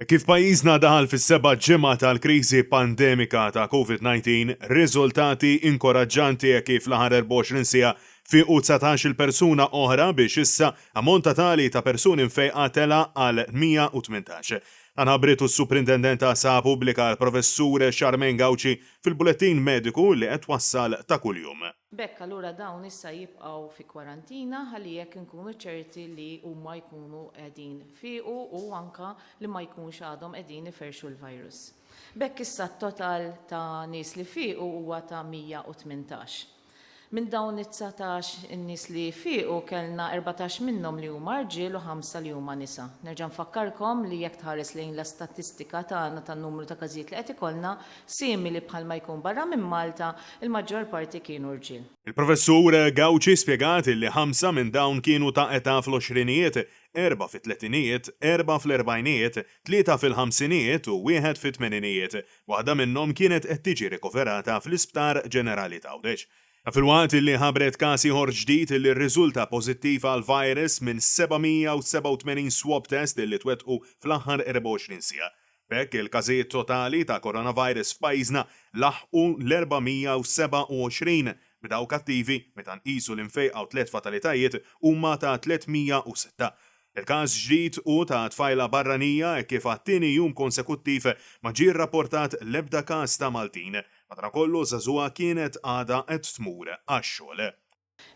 Kif pajjiżna daħal fis-seba' ġimgħa tal-kriżi pandemika ta' Covid-19, riżultati inkoraġġanti hekk kif fl-aħħar 24 siegħa fiequ 19-il persuna oħra biex issa ammont totali ta' persuni mfejqa tela' għal 118. Dan ħabbritu s-Suprintendent għas-Saħħa Pubblika l-Professur Charmaine Gauci fil-bulettin mediku li qed twassal ta' kuljum. B'hekk allura dawn issa jibqgħu fi kwarantina ħalli hekk inkunu ċerti li huma jkunu qegħdin fiequ u anke li ma jkunx għadhom qegħdin iferrxu l-virus. B'hekk issa t-total ta' nies li fiequ huwa ta' 118. Minn dawn it-19 in-nies li fiequ kellna 14 minnhom li huma rġiel u ħamsa li huma nisa. Nerġa' nfakkarkom li jekk tħares lejn l-istatistika tagħna tan-numru ta' każijiet li qed ikollna, simili bħalma jkun barra minn Malta, il-maġġor parti kienu rġiel. Il-Professur Gauci spjegat li ħamsa minn dawn kienu ta' età fl-għoxrinijiet, erbgħa fit-tletinijiet, erbgħa fl-erbgħinijiet, tlieta fil-ħamsinijiet u wieħed fit-tmeninijiet. Waħda minnhom kienet qed tiġi rikoverata fl-Isptar Ġenerali t'Għawdex. Filwaqt li ħabbret każ ieħor ġdid li rriżulta pożittiv għall-virus minn 787 swab test li twettqu fl-aħħar 24 siegħa. B'hekk il-każijiet totali ta' coronavirus f'pajjiżna laħqu l-427, b'dawk attivi, meta nqisu l-imfejqa u tlett fatalitajiet, huma ta' 306. Il-każ ġdid hu ta' tfajla barranija hekk kif għat-tieni jum konsekuttiv ma ġie rrapportat l-ebda każ ta' Maltin. Madankollu ż-żagħżugħa kienet għadha qed tmur għax-xogħol.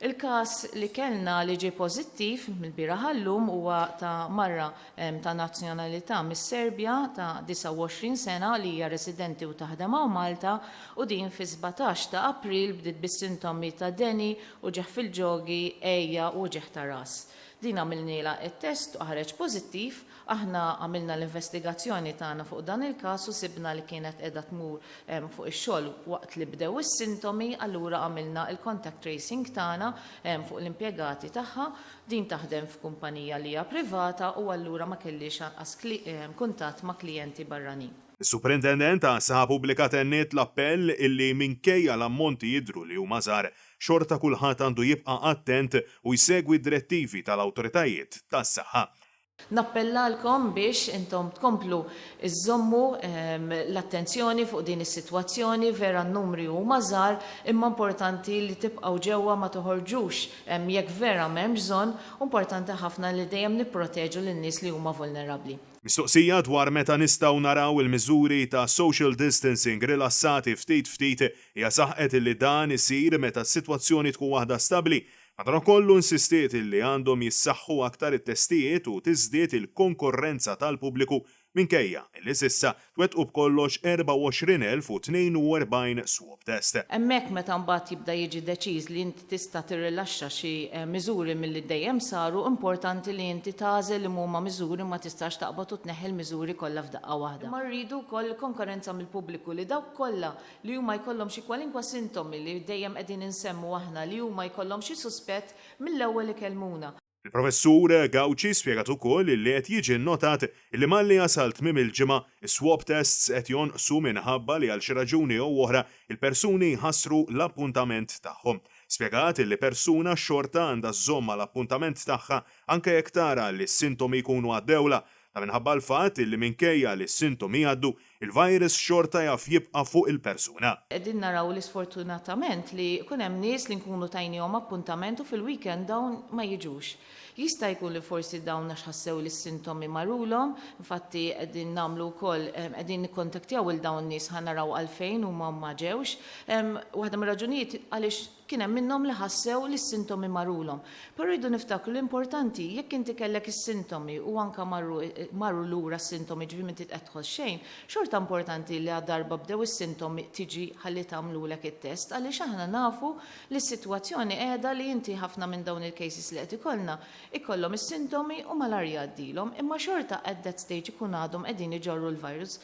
Il-każ li kellna li ġie pożittiv mill-bieraħ għal-lum huwa ta' mara ta' nazzjonalità mis-Serbja ta' 29 sena li hija residenti u taħdem hawn Malta u din fis-17 ta' April bdiet bis-sintomi ta' deni, uġigħ fil-ġogi, għeja u uġigħ ta' ras. Din għamilnielha t-test u ħareġ pożittiv. Aħna għamilna l-investigazzjoni tagħna fuq dan il-każ u sibna li kienet qiegħda tmur fuq ix-xogħol waqt li bdew is-sintomi, allura għamilna l-contact tracing tagħna fuq l-impjegati tagħha. Din taħdem f'kumpanija li hija privata u allura ma kellhiex anqas kuntatt ma' klijenti barranin. Is-Suprintendent għas-Saħħa Pubblika tenniet l-appell illi minkejja l-ammonti jidhru li huma żgħar, xorta kulħadd għandu jibqa' attent u jsegwi d-direttivi tal-awtoritajiet tas-saħħa. Nappellalkom biex intom tkomplu żżommu l-attenzjoni fuq din is-sitwazzjoni, vera n-numri huma żgħar, imma importanti li tibqgħu ġewwa ma toħorġux jekk vera m'hemmx bżonn, u importanti ħafna li dejjem nipproteġu lin-nies li huma vulnerabbli. Mistoqsija dwar meta nistgħu naraw il-miżuri ta' social distancing rilassati ftit ftit, hija saħqet li dan isir meta s-sitwazzjoni tkun waħda stabbli Madankollu insistiet li għandhom jissaħħu aktar it-testijiet u tiżdied il-konkorrenza tal-pubbliku minkejja li s'issa twettqu b'kollox 24,042 swab test. Hemmhekk meta mbagħad jibda jiġi deċiż li inti tista' tirrilaxxa xi miżuri milli dejjem saru, importanti li inti tagħżel liema huma miżuri ma tistax taqbad u tneħħi l-miżuri kollha f'daqqa waħda. Imma rridu wkoll il-konkorrenza mill-pubbliku li dawk kollha li huma jkollhom xi kwalinkwa sintomi li dejjem qegħdin insemmu aħna li huma jkollhom xi suspett mill-ewwel ikellmuna. Il-Professur Gauci spjegat ukoll li qed jiġi nnotat li malli jasal tmiem il-ġimgħa, is-swab tests qed jonqsu minħabba li għal xi raġuni jew oħra il-persuni jħassru l-appuntament tagħhom. Spjegat li persuna xorta għandha żżomm mal-appuntament tagħha anke jekk tara li s-sintomi jkunu għaddewlha. Dan minħabba l-fatt li minkejja li s-sintomi jgħaddu, Il-virus xorta jaf jibqa' fuq il-persuna. Qegħdin naraw li sfortunatament li jkun hemm nies li nkunu tajniehom appuntament u fil-weekend dawn ma jiġux. Jista' jkun li forsi dawn għax ħassew li s-sintomi marulhom, infatti qegħdin nagħmlu wkoll qegħdin nikkontaktjaw 'il dawn nies ħa naraw għalfejn huma ma ġewx. Waħda mir-raġunijiet għaliex Kien hemm minnhom li ħassew li s-sintomi marulhom. Però rridu niftakru li importanti jekk inti kellek is-sintomi u anke marru marru lura s-sintomi ġifieri m'inti qed tħoss xejn, xorta importanti li għad-darba bdew is-sintomi tiġi ħalli tagħmlulek it-test għaliex aħna nafu li s-sitwazzjoni qiegħda li inti ħafna minn dawn il-cases li qed ikollna ikollhom is-sintomi u malajr jgħaddilhom imma xorta at that stage ikun għadhom qegħdin iġorru l-virus.